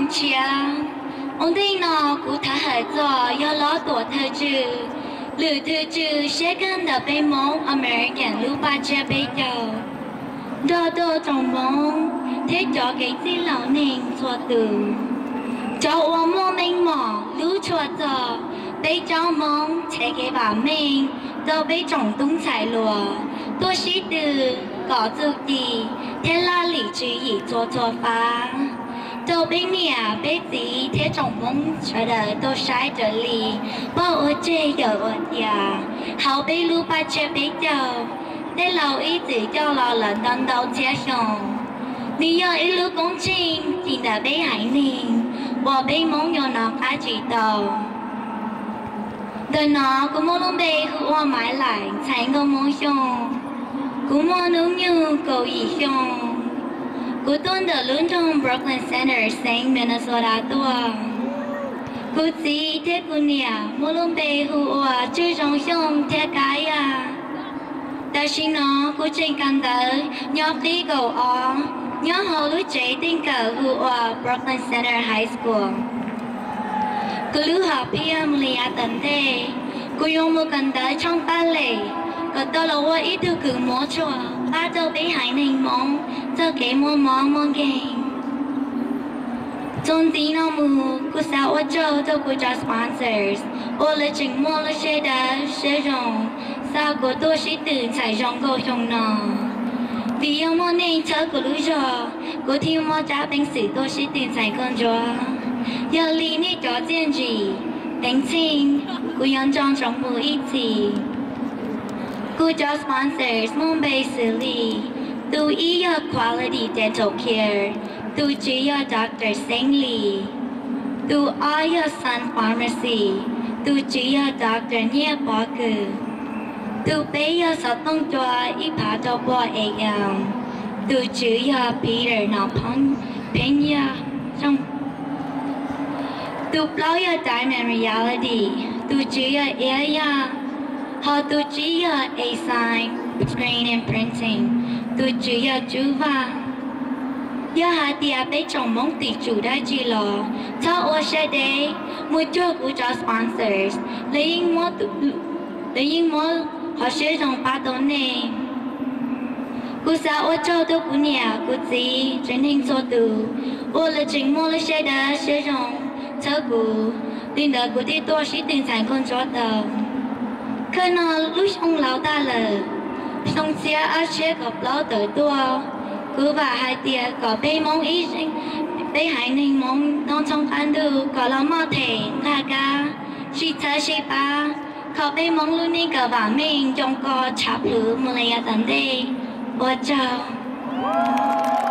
Ntshiab, ua ntej no kuv thov hais txog yog lub tuam thawj tswj, lwm thawj tswj siab kawg ntawm peb Hmoob American lub paj tsiab peb caug, nrog rau tsoom Hmoob thiab cov kev txij laus neeg txhua tus, cov uas muaj meej mom hlub tshua txog peb tsoom Hmoob, tshev kev vam meej rau peb tsoom tub ntxhais hluas, tuaj sib tw kom txuj ci thiab laj lim tswv yim txhua txhua fab, rau peb niam peb txiv thiab tsoom Hmoob sawv daws tau saib raws li paj ua tseg yawm ua tias hauv peb lub paj tsiab peb caug, tej laus ib txwm coj los lawm ntau ntau txhiab xyoo. Nws yog ib lub koob tsheej tim ntawm peb haiv neeg uas peb Hmoob yuav hnov qab tsis tau. Ntawm no kuv muaj lub npe hu ua Maiv Laim, ntxhais nkauj Hmoob Xyooj. Kuv muaj hnub nyoog kaum yim xyoo. Kuv tuaj ntawm lub nroog Brooklyn Center, xeev Minnesota tuaj. Kuv txiv thiab kuv niam muaj lub npe hu ua Tswj Zoo Xyooj thiab Kab Yaj. Tam sim no kuv tseem kawm ntawv nyob qib kaum ob nyob hauv lub tsev teej kawm hu ua Brooklyn Center High School. Kuv lub hom phiaj mus li yav tom ntej, kuv yuav mus kawm ntawv tshooj paj lem kom tau los ua ib tug kws muab tshua pab rau peb haiv neeg Hmoob txoj kev muaj mob muaj nkeeg. Txuas ntxiv no mus kuv xav ua tsaug rau kuv cov sponsors uas lawv tseem muaj lub siab dawb siab zoo xa kuv tuaj sib tw ntxhais zoo nkauj xyoo no. Vim yog muaj nej txhawb kuv lub zog, kuv thiaj muaj tsab peev xwm tuaj sib tw ntxhais nkauj ntsuab. Yog li nej cov txiaj ntsim, peev xwm, kuv yuav nco ntsoov mus ib txhis. Kuv cov sponsors muaj npe xws li: tus ib yog Quality Dental Care, tus tswv yog Doctor Xeeb Lis, tus ob yog Sun Pharmacy, tus tswv yog Doctor Nyiaj Pov Kws, tus peb yog xov tooj cua ib phav rau pua A M, tus tswv yog Peter Nom Pheej Yaj, tus plaub yog Diamond Reality, tus tswv yog Iab Yaj, hos tus tsib yog A Sign Screen and Printing, tus tswv yog Tsub Vaj. Yog hais tias peb tsoom Hmoob tim tsum dab tsi los txhob ua siab deb, mus cuag kuv cov sponsors, lawv yeej muab qhov siab zoo pab tau nej. Kuv xav ua tsaug rau kuv niam kuv txiv tsev neeg txhua tus uas lawv tseem muaj lub siab dawb siab zoo txhawb kuv, li ntawd kuv thiaj tuaj sib tw ntxhais nkauj ntsuab tau. Khwb no lub xyoo laus tag lawm, xyoo txhiab ob txhiab kaum plaub tawm tuaj, kuv vam hais tias kom peb Hmoob ib, peb haiv neeg Hmoob nyob thoob qab ntuj kom los moj them nqaj kab, sib txhawb sib pab, kom peb Hmoob lub neej kawm vam meej nco nco tshav plhuav mus li yav tom ntej. Ua tsaug.